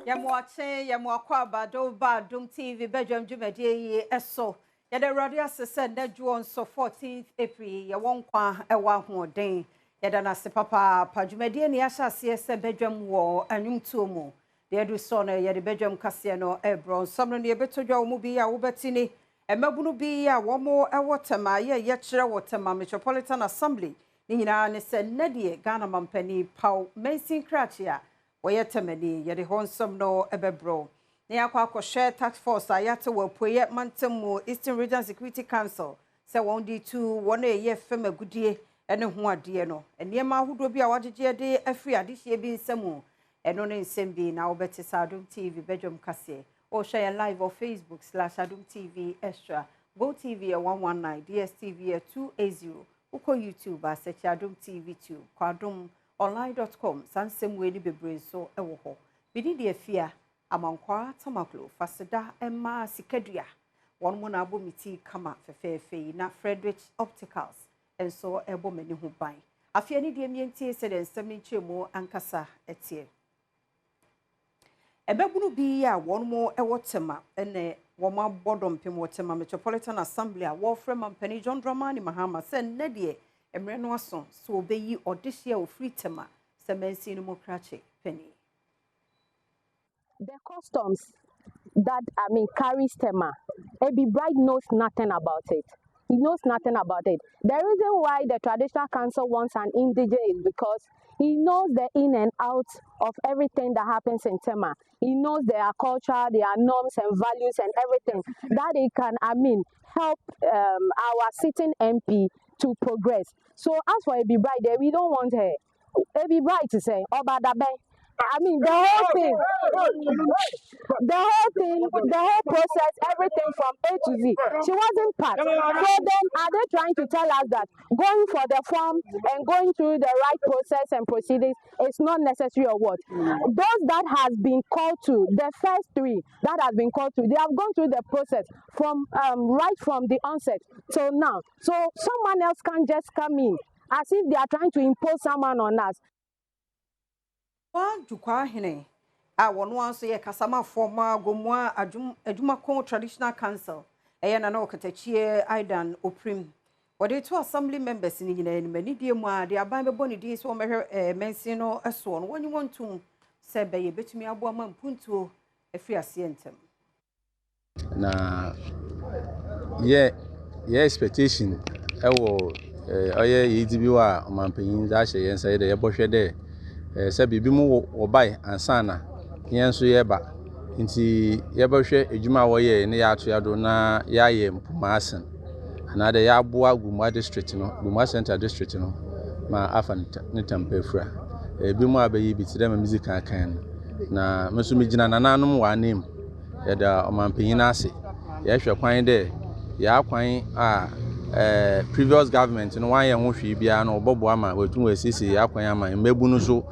Yɛmo akye, yɛmo akɔ aba do ba Adom TV badwam dwumadie yi so. Yɛde Awurade ase sɛ nnɛ dwoɔ nso 14th April yɛwɔ nkwa ɛwɔ ahoɔden. Yɛda no ase papaapa. Dwumadie ne yɛahyɛ aseɛ sɛ badwam wɔ anwomtuo mu. Deɛ ɛdu soɔ no yɛde badwam kaseɛ no ɛrebrɔ. Nsɛm no ne yɛbɛtɔ dwa wɔ mu bi a wobɛte ni mmabunu bi a wɔn ɛwɔ Tema yɛ yɛkyerɛ wɔ Tema Metropolitan Assembly ne nyinaa ne sɛ nnɛ deɛ Ghana mampanin paw mansin krakye a wɔyɛ Temani yɛde hɔ nsɛm no ɛbɛbrɔ. Na yɛakɔ akɔhwɛ task force a yɛate wɔ apueɛ mantam mu Eastern Region Security Council sɛ wɔn de tu wɔn a ɛyɛ fam agudie ne ho adeɛ no. Nneɛma ahodoɔ bi a wɔagyegye de afiri adehyeɛ bi nsam ɛno ne nsɛm bi na wobɛte sɛ Adom TV badwam kaseɛ. Wɔhwɛ yɛn live wɔ Facebook /Adom TV Extra, Go TV yɛ 119, DSTV yɛ 280. Wokɔ YouTube a search Adom TV 2, kɔ adomonline.com saa nsɛm wei ne bebree nso wɔ hɔ. Bidi deɛ fia Amankwaa Tamaklo Faseda mmaa sikadua wɔn mo na abɔ me ti kama fɛfɛɛfɛ yi na Frederick Opticals nso ɛbɔ m'ani ho ban. Afei ne deɛ mmiɛntie sɛdeɛ nsɛm no nkyerɛmu ankasa ɛteɛ. Ɛbɛbunu bi a wɔn mo wɔ Tema ne wɔn abɔ dɔmpem wɔ Tema Metropolitan Assembly a wɔrefrɛ mampanin John Dramani Mahama sɛ nnɛ deɛ mmerɛ no aso sɛ wɔbɛyi ɔdehyeɛ a ofiri Tema sɛ mansin no mu krakye panin. The customs that, I mean, carries Tema, Ebi Bright knows nothing about it. He knows nothing about it. The reason why the traditional council wants an indigene is because he knows the in and out of everything that happens in Tema. He knows their culture, their norms and values and everything that he can, I mean, help our sitting MP to progress. So as for Ebi Bright, there, we don't want her. Ebi Bright to say, Obadabe. I mean, the whole thing, the whole thing, the whole process, everything from A to Z. She wasn't part. So then, are they trying to tell us that going for the form and going through the right process and proceedings is not necessary or what? Those that has been called to, the first three that has been called to, they have gone through the process from right from the onset till now. So someone else can't just come in as if they are trying to impose someone on us. Wɔn ahene a wɔn nso yɛ kasamafoɔ ma Gomoa Adwumako Traditional Council ɛyɛ Nana Ɔkatakyie Aidan Oprim wɔde to assembly members no nyinaa anim anidie mu a de aban bɛbɔ ne din sɛ wɔmɛhwɛ mansin no soɔ no wɔnye wɔn ntom sɛ bɛyɛ bɛtumi aboa ma mpuntuo afiri aseɛ ntɛm. Na yɛ expectation ɛwɔ ɔyɛ yɛdzi bi wɔ a ɔmanpanyin dze ahyɛ yɛn nsa yi dɛ yɛbɔhwɛ dɛ sɛ biribi mu wɔbae ansa na yɛn nso yɛba nti yɛbɛhwɛ edwuma a wɔyɛɛ ne yɛatoa do na yɛayɛ mpoma asen anaadɛ yɛaboa Gomoa District no, Gomoa Central District no ma afa ne tampa afura. Ebi mu abɛyɛ bi te dɛ ma medzi kan kan no na me nso megyina nananom wɔ anan mu. Yɛda ɔmanpanyin ase. Yɛhwɛ kwan dɛ yɛakwan a previous government no wanyɛ ho hwee biara no wɔbɛboa ma wɔatum wɔasiesie yɛakwan ama mmabu no so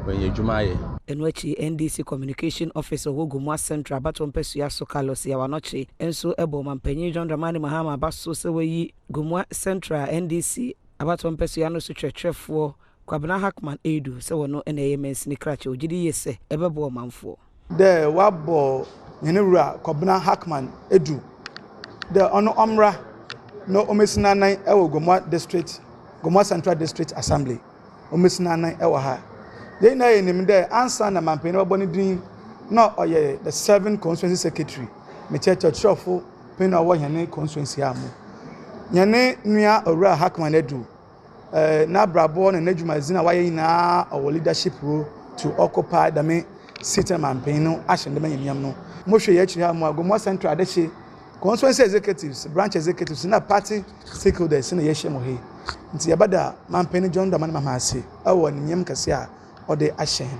wɔanya adwuma ayɛ. Ɛno akyi NDC communication officer wɔ Gomoa Central abatoɔ mpasua so Carlos Yawanɔkye nso bɔ ɔmampanyin John Dramani Mahama aba so sɛ wayi Gomoa Central NDC abatoɔ mpasua no so kyerɛkyerɛfoɔ Kwabena Hackman Edu sɛ wɔno na ɛyɛ mansini krakye. Ogye di yie sɛ ɛbɛboa ɔmanfoɔ. Dɛ wabɔ hɛn wura Kɔbena Hackman Edu dɛ ɔno ɔmmra na ɔmmɛsi n'anan wɔ Gomoa District, Gomoa Central District Assembly, ɔmmɛsi n'anan wɔ ha. Yɛn nyinaa yɛnim dɛ ansa na mampanyin bɛbɔ ne din na ɔyɛ the seven constituency secretary, mekyerɛkyerɛkyerɛfo panyin a ɔwɔ hɛn constituency a mu. Yɛne nua owura Hackman Edu n'abrabɔ ne n'adwumadzi a wayɛ nyinaa ɔwɔ leadership role to occupy dɛm seat na mampanyin no ahyɛ ne dɛm enyimnyam no. Mohwɛ yɛn akyiri ha mu a Gomoa Central adehye constituency executives, branch executives na party stakeholders na yɛahyia mu ha yi. Nti yɛbɛda mampanyin John Dramani Mahama ase ɛwɔ ne kɛse a ɔde ahyɛ hɛn.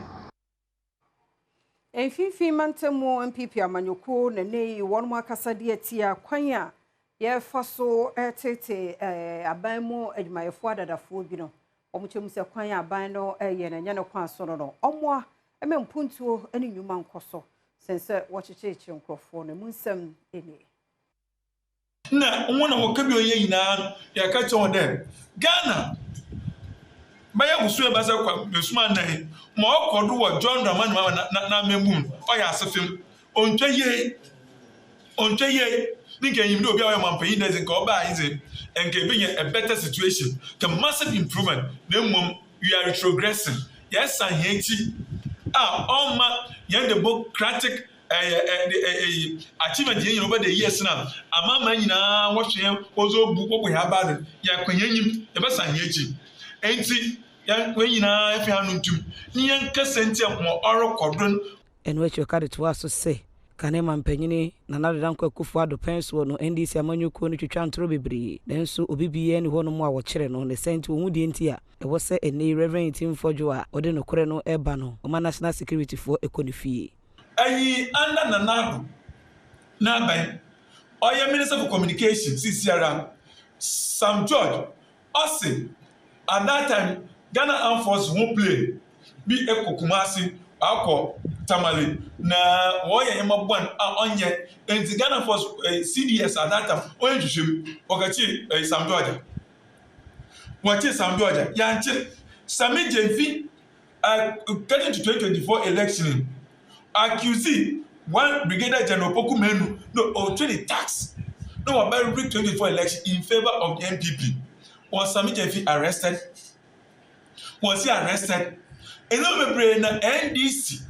Mfimfini mantam mu NPP amanyɔkuo na ne yi wɔn mu akasa de atia kwan a yɛfa so tete aban mu adwumayɛfoɔ adadafoɔ bi no. Wɔn kyerɛ mu sɛ kwan a aban no yɛ no ɛnyɛ ne kwan so no, ɔmoa ma mpuntuo ne nnwuma nkɔ so sen sɛ wɔkyekyerɛkyerɛ nkurɔfoɔ no mu nsɛm nie. Na wɔn a wɔka bi ɔyɛ nyinaa no yɛka kyerɛ wɔn dɛ Ghana. Bɛyɛ bosoom ebiasa kɔ bosoom anan yi, ma ɔkɔ do wɔ John Dramani Mahama n'amambu mu no, ɔyɛ asefem. Onntwa yie. Onntwa yie. Ne nka enyim dɛ obi a ɔyɛ ɔmampanyin dɛ dze nka ɔbaa yi dze, nka ebenya a better situation, nka massive improvement, na mbom we are retrogressing. Yɛresan hɛn ekyir a ɔmma hɛn democratic ɛyɛ ɛde ɛyi achievement yɛn nyina over the years na amanaman nyinaa wɔhwɛ yɛn wɔdze obu wɔbɔ yɛn aba do yɛkɔ yɛn enyim yɛbɛsan yɛn ekyir ntsi yɛn wɔn nyinaa yɛfa yɛn ano ntum ne yɛn kasa ntsi ma ɔrokɔ do no. Ɛno akyi ɔka de toaa so sɛ, Kane mampanyini Nana Addo Dankwa Akufo Addo pɛn soɔ no NDC amanyɔkuo no twitwa ntorɔ bebree nanso obi biara nni hɔnom a wɔkyere no ne saa nti wɔhu deɛ nti a ɛwɔ sɛ ɛnnɛ yi Rev. Ntim Fordjour a ɔde nokorɛ no reba no ɔma National Security foɔ kɔ ne fie. Eyi under Nana Addo n'aban, ɔyɛ Minister for Communication sisiara, Sam George, ɔse at that time Ghana Armed Forces ho plane bi kɔ Kumasi akɔ Tamale na wɔyɛ nneɛma bɔn a ɔnnyɛ ntsi Ghana Force CDS at that time ɔyɛ nhwehwɛmu wɔkɛkyee Sam George. Wɔkyee Sam George a, yɛannkye Sammy Gyamfi Getting to 2024 election accuse one Brigadier General Opoku Manu no ɔretua ne tax na wabɛ rig 2024 election in favour of the NPP. Was Sammy Gyamfi arrested? Was he arrested? Nneɛma bebree na NDC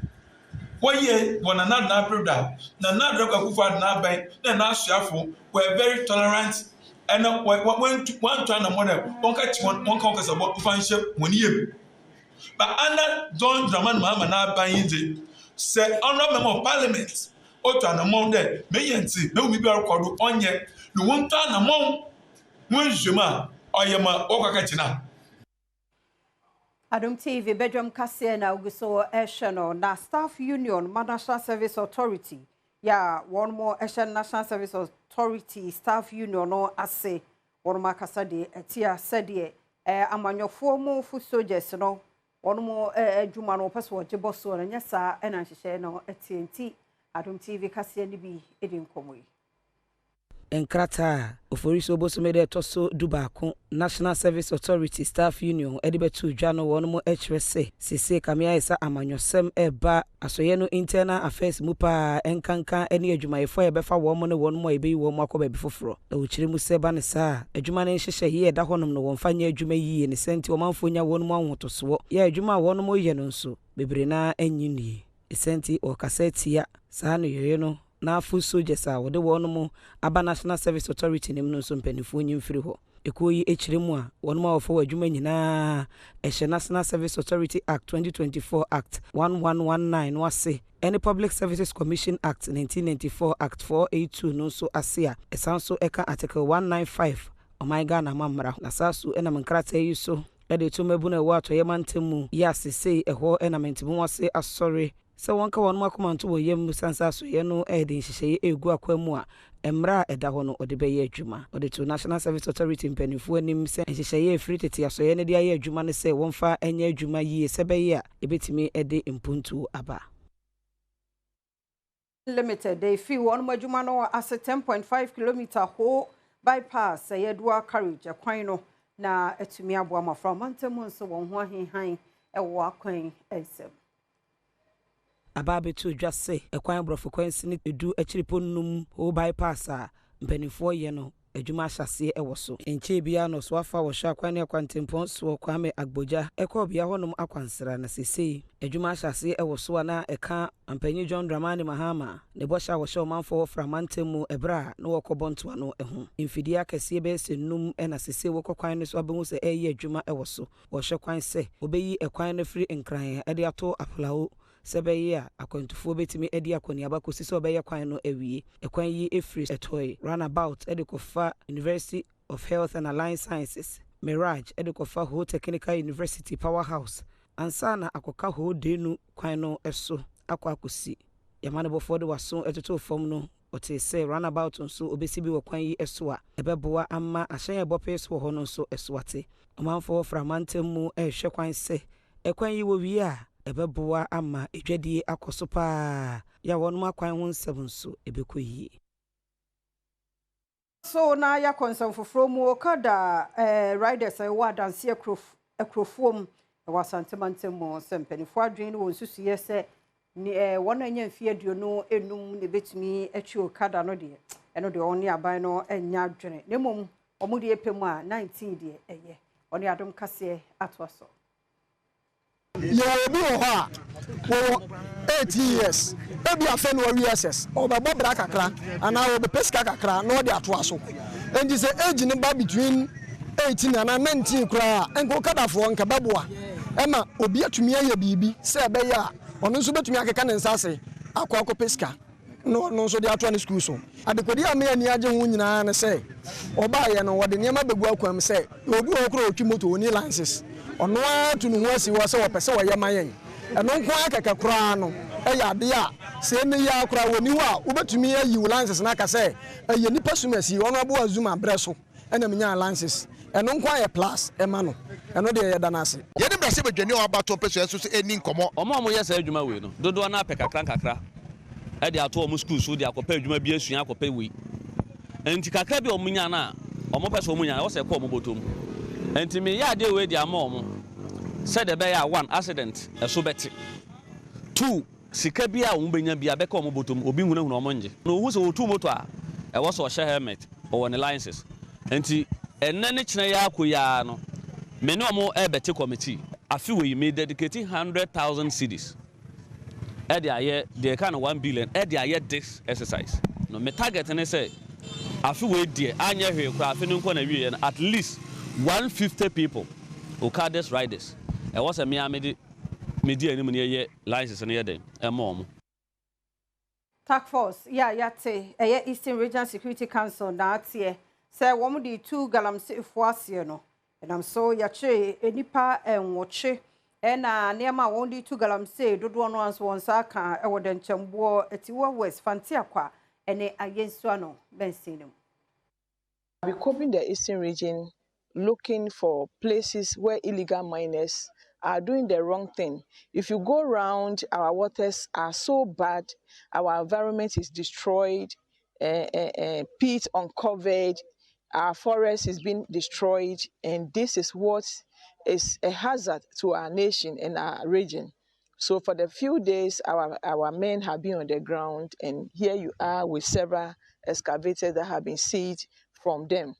wɔyɛ wɔ Nana Addo n'abere do a Nana Addo Dankwa Akufo-Addo n'aban na n'asoafo were very tolerant ɛna wɔntu anamɔ dɛ wɔnka kye wɔn wɔnka wɔn kasabɔ mfa nhyɛ wɔn yam. But ana John Dramani Mahama n'aban yi dze, sɛ Honourable Member of Parliament otu anamɔn dɛ meyɛ ntsi mehu biribi a ɔrokɔ do ɔnnyɛ na wonntu anamɔn ho nhwehwɛmu a, ɔyɛ ma wɔkɔ akɛkye no a. Adom TV badwam kaseɛ na wogu so rehwɛ no na Staff Union ma National Service Authority yɛ a wɔn hyɛ National Service Authority Staff Union no ase Wɔnom akasa de atia sɛdeɛ amanyɔfoɔ mo foot soldiers no wɔnom adwuma no wɔpɛ sɛ wɔgye bɔ soɔ no, nyɛ saa na nhyehyɛeɛ no teɛ nti Adom TV kaseɛ no bi di nkɔmmɔ yi. Nkrataa a Oforisuo bosome da ɛtɔ so dubaako National Service Authority Staff Union de bɛtoo dwa no wɔnom kyerɛ sɛ seesei kame ayɛ sɛ amanyɔsɛm reba Asɔeɛ no Internal Affairs mu paa nkanka ne adwumayɛfoɔ a yɛbɛfa wɔn ne wɔn a yɛbɛyi wɔn akɔ baabi foforɔ. Na wɔkyerɛ mu sɛ ɛba no saa a, adwuma no nhyehyɛeɛ a ɛda hɔnom no wɔmfa nyɛ adwuma yie ne saa nti ɔmanfoɔ nya wɔn mu ahotosoɔ yɛ adwuma a wɔn yɛ no nso bebree no ara nnye nnie. Ne saa nti wɔrekasa atia saa nneyɔeɛ no na foot soldiers a wɔde wɔn aba National Service Authority no mu no nso mpanimfoɔ nyi mfiri hɔ. Ekuo yi kyerɛ mu a, wɔn a wɔfa wɔ adwuma nyinaa hyɛ National Service Authority Act, 2024, Act 1119 no ase ne Public Services Commission Act, 1994, Act 482 no nso ase a ɛsan nso ka Article 195 Ɔman Ghana Amammara ho. Na saa su nam nkrataa yi so de reto mmabunu a ɛwɔ Atɔeɛ Mantam mu yi ase sei ɛhɔ na Mentemehoase Asɔre Sɛ wɔnka wɔn akoma nto wɔn yam esiane sɛ asoɛeɛ no de nhyehyɛeɛ regu akwan mu a mmara a ɛda hɔ no wɔde bɛyɛ adwuma. Wɔde too National Service Authority mpanimfoɔ anim sɛ nhyehyɛeɛ a ɛfiri tete asoɛeɛ no de ayɛ adwuma ne sɛ wɔmfa nyɛ adwuma yie sɛ ɛbɛyɛ a ɛbɛtumi de mpuntuo aba. Limited de fii wɔn adwuma no ase 10.5 kilometer Ho bypass ɛyɛ dual carriage kwan no na atumi aboa mmɔfra ɔmantam mu nso wɔn ho ahenhan wɔ akwan nsam. Aba abɛto dwa sɛ ɛkwan Borɔfo kwansini du akyiripɔ nnum Ho bypass a mpanimfoɔ yɛ no adwuma ahyɛaseɛ wɔ so. Nkyɛɛ biara na ɔsoafoɔ a wɔhwɛ akwan ne akwantempɔn soɔ Kwame Agbodza kɔɔ bea hɔnom akwansra na seesei adwuma ahyɛaseɛ wɔ so a na ɛka Mampanyin John Dramani Mahama ne bɔhyɛ a wɔhyɛ ɔmanfoɔ wɔ Fra mantam mu ɛberɛ a na wɔrekɔbɔ ntoa no ho. Mfidie akɛseɛ bɛyɛ sɛ nnum na seesei wokɔ kwan no so abɛhu sɛ ɛreyɛ adwuma wɔ so. Wɔhwɛ kwan sɛ wɔbɛyi ɛkwan no afiri Nkran de ato Aflao sɛ ɛbɛyɛ a akwantufoɔ bɛtumi adi akɔneaba kɔsi sɛ wɔbɛyɛ kwan no awie. Ɛkwan yi firi Ɛtɔe Runabout de kɔfa University of Health and Allied Sciences, Mirage de kɔfa Ho Technical University Power House ansa na akɔka Ho Denu kwan no so akɔ akɔsi Yamanebɔfoɔ de w'aso totoo fam no. Ɔtee sɛ runabout nso obesi bi wɔ kwan yi so a ɛbɛboa ama ahyɛn a ɛbɔ pee so wɔ hɔ no nso so ate. Ɔmanfoɔ wɔ Fra mantam mu rehwɛ kwan sɛ ɛkwan yi wɔwie a, ɛbɛboa ama adwadie akɔ so pa ara, yɛ a wɔnom akwan ho nsɛm nso ɛbɛkɔ yie. So na yɛakɔ nsɛm foforɔ mu, Okada riders a ɛwɔ Adansi Akurofuom. Ɛwɔ Asante mantam mu sɛ mpanimfoɔ adwene ne wɔn nsusuiɛ sɛ ne ɛɛ wɔn a anya mfeɛ 25 na ebetumi atwi okada no deɛ, ɛno deɛ wɔn ne aban no anya adwene, na mmom wɔn deɛ pɛ mu a 19 deɛ ɛyɛ. Wɔne Adom Kaseɛ atoa so. Yɛwɔ obi wɔ hɔ a wɔwɔ 18 years, ebi afɛ na wawie SS, ɔbɛbɔ bra kakra anaa ɔbɛpɛ sika kakra na ɔde atoa so. Nti sɛ age no ba between 18 anaa 19 koraa a, nka okadafoɔ nka bɛboa ɛma obi atumi ayɛ biribi sɛ ɛbɛyɛ a ɔno nso bɛtumi akeka ne nsa ase akɔ akɔpɛ sika na ɔno nso de atoa ne sukuu so. Adekode a me ani agye ho nyinaa ne sɛ ɔbaayɛ no, wɔde nneɛma bɛgu akwan mu sɛ obi wɔ hɔ koraa ɔtwi moto, ɔni license, ɔno ara tu ne ho asi hɔ sɛ wɔpɛ sɛ wɔyɛ ma yɛn. Ɛno nko ara kɛkɛ koraa no ɛyɛ adeɛ a sɛ ɛnɛ yi ara koraa wɔni hɔ a wobɛtumi ayi wo license no aka sɛ ɛyɛ nipa sumasi ɔno aboa Zuma berɛ so ɛna menyaa license. Ɛno nko ayɛ plus ɛma no. Ɛno deɛ yɛda no ase. Yɛne mmarahyɛbadwani a ɔwɔ abatoɔ mpɛsua nso so redi nkɔmmɔ. Wɔn a wɔyɛ saa adwuma wei no, dodoɔ no ara pɛ kakra nkakra de ato wɔn sukuu so de akɔpɛ adwuma bi asua akɔpɛ wei. Enti kakra bi a wɔnya no a wɔpɛ sɛ wɔnya no, ɛwɔ sɛ ɛkɔ wɔn bɔtɔ mu. Enti meyɛ adeɛ wei de ama wɔn sɛdeɛ ɛbɛyɛ a one, accident ɛso bɛte. Two, sika bi a wɔbɛnya biara bɛka wɔn bɔtɔ mu, obi nhunahuna wɔn nnye. Na wɔhu sɛ wɔtu moto a, ɛwɔ sɛ ɔhyɛ helmet, ɔwɔ ne license. Enti ɛnnɛ ne kyena yi ara kɔ yi ara no, me ne wɔn rebɛte committee. Afe wei, me dedicate 100,000 cedis ɛde ayɛ deɛ ɛka no 1 billion ɛde ayɛ this exercise no. Me target ne sɛ afe wei deɛ, anyɛ hwee koraa, afe no nkɔ na wieɛ no, at least 150 people, okadas riders, ɛwɔ sɛ mmea mede medi anim ne yɛyɛ license no yɛ dɛn ɛma wɔn. Task force yɛ a yɛate ɛyɛ Eastern Region Security Council na ateɛ sɛ wɔn de tu galamseyfoɔ aseɛ no, ɛnam so yɛkyerɛ nnipa 8 ɛna nneɛma a wɔn de tu galamsey dodoɔ no nso wɔn nsa aka ɛwɔ Dɛnkyɛmboɔ, Atiwa West, Fanteakwa ɛne Ayensuano bɛnsin no mu. Be combing the Eastern Region looking for places where illegal miners are doing the wrong thing. If you go round, our waters are so bad, our environment is destroyed, peat uncovered, our forest is being destroyed, and this is what is a hazard to our nation and our region. So for the few days, our men have been on the ground, and here you are with several excavators that have been seized from them.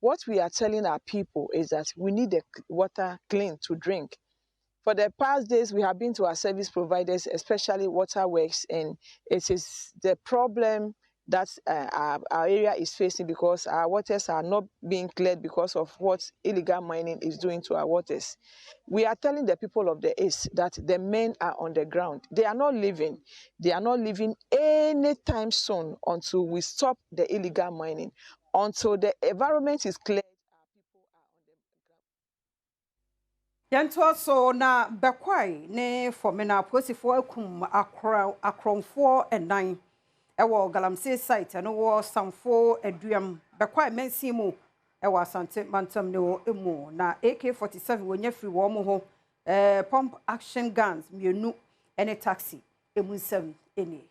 What we are telling our people is that we need the water clean to drink. For the past days, we have been to our service providers, especially waterworks, and it is the problem that our area is facing because our waters are not being cleared because of what illegal mining is doing to our waters. We are telling the people of the East that the men are on the ground. They are not leaving. They are not leaving anytime soon until we stop the illegal mining, until the environment is cleared. Yɛntoa so na Bɛkwae ne Fɔmena apolisifoɔ akum akorɔmfoɔ ɛnan ɛwɔ galamsey site ɛno wɔ Samfo Aduam, Bɛkwae mansin mu ɛwɔ Asante mantam no mu, na AK-47 wɔnya firi wɔn ho, pump action guns mmienu ɛne taxi. Emu nsɛm nie.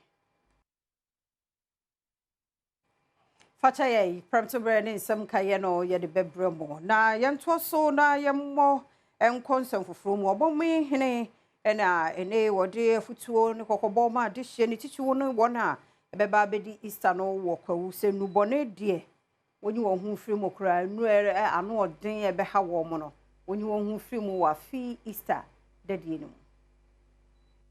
Fakyɛ yɛ prɛmtoberɛ ne nsɛm kaeɛ no yɛde bɛbrɛ mu na yɛntoa so na yɛmmɔ nkɔ nsɛm foforɔ mu. Ɔbɔmme hene ɛna ɛne wɔde afutuo ne kɔkɔbɔ ma adehyeɛ ne titiwo no wɔn a ɛbɛba abɛdi Easter no wɔ Kwawu sɛ nnubɔne deɛ, wɔnyi wɔn ho firi mu koraa. Nnuro ano ɔden ɛbɛha wɔn no, wɔnyi wɔn ho firi mu wɔ afi Easter dadie no mu.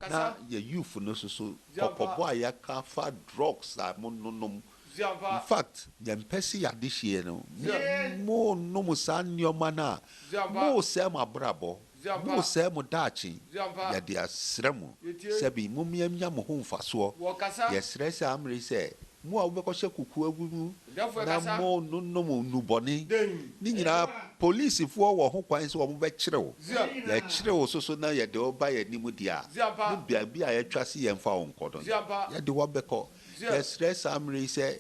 Na yɛ youth no soso kɔkɔbɔ a yɛaka fa drugs a mo nonom, in fact, yɛmpɛ sɛ yɛade hyeɛ no mo nom saa nneɛma no a mo sɛe mo abrabɔ, mo sɛe mo daakye. Yɛde asrɛ mo sɛbi momiamia mo ho mfasoɔ. Yɛsrɛ sɛ amere sɛ mo a wobɛkɔhyɛ kukuo bi mu na mo nonom nnubɔne ne nyinaa, polisifoɔ wɔ ho kwan sɛ wɔn bɛkyerɛ wo. Yɛkyerɛ wo soso na yɛde wo ba yɛn anim deɛ a ne baabi a yɛtwa se yɛmfa wo nkɔ no, yɛde wo bɛkɔ. Yɛsrɛ saa mmere yi sɛ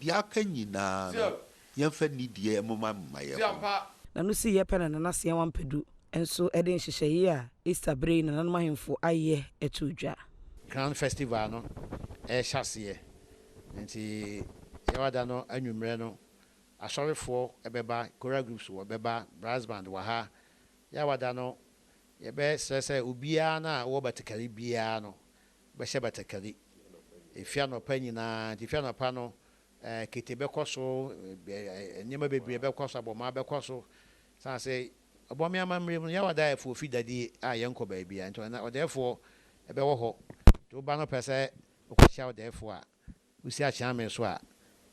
deɛ aka nyinaa no, yɛmfa nidie moma mma yɛn ho. Na no si yɛ pɛ na Nana Seɛ Wampadu nso de nhyehyɛeɛ a Easter bere yi nananom ahemfo ayɛ ɛto dwa. Grand Festival no ɛrehyɛ aseɛ, nti yɛwada no anwummerɛ no, asɔrefoɔ ɛbɛba, choral groups wɔ bɛba, brass band wɔ ha. Yɛawada no. Yɛbɛsrɛ sɛ obiara no a ɔwɔ batakari biara no bɛhyɛ batakari efi anɔpa nyinaa. Nti efi anɔpa no, kete bɛkɔ so, nneɛma bebree bɛkɔ so, abɔmaa bɛkɔ so. San sɛ ɔbɔme amammerɛ mu no, yɛwɔ adaeɛfoɔ fi dadie a yɛnkɔ baabiara. Nti ɔdɛɛfoɔ ɛbɛwɔ hɔ. Nti woba no pɛ sɛ wokɔhyia ɔdɛɛfoɔ a, wosi Akyeame so a,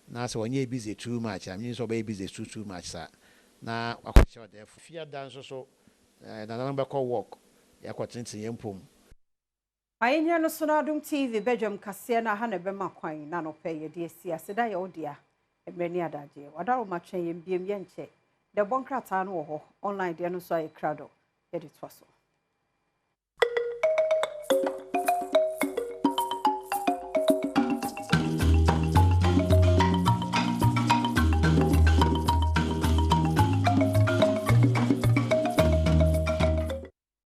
na sɛ ɔnyɛ busy too much a, menim sɛ ɔbɛyɛ busy too much saa, na wakɔhyia ɔdɛɛfoɔ. Fiada nso so, nananom bɛkɔ walk, yɛakɔtenetene yɛn mpom. Ayɛnyɛ no so no Adom TV badwam kaseɛ no aha na ɛbɛma kwan na nɔpɛ yɛde asi aseda yɛ wo dea mmerɛ ne adagyeɛ wadaroma twɛn yɛn biem yɛnkyɛ dɛ bɔ nkrataa no wɔ hɔ online deɛ no nso ayɛ krado yɛde toa so.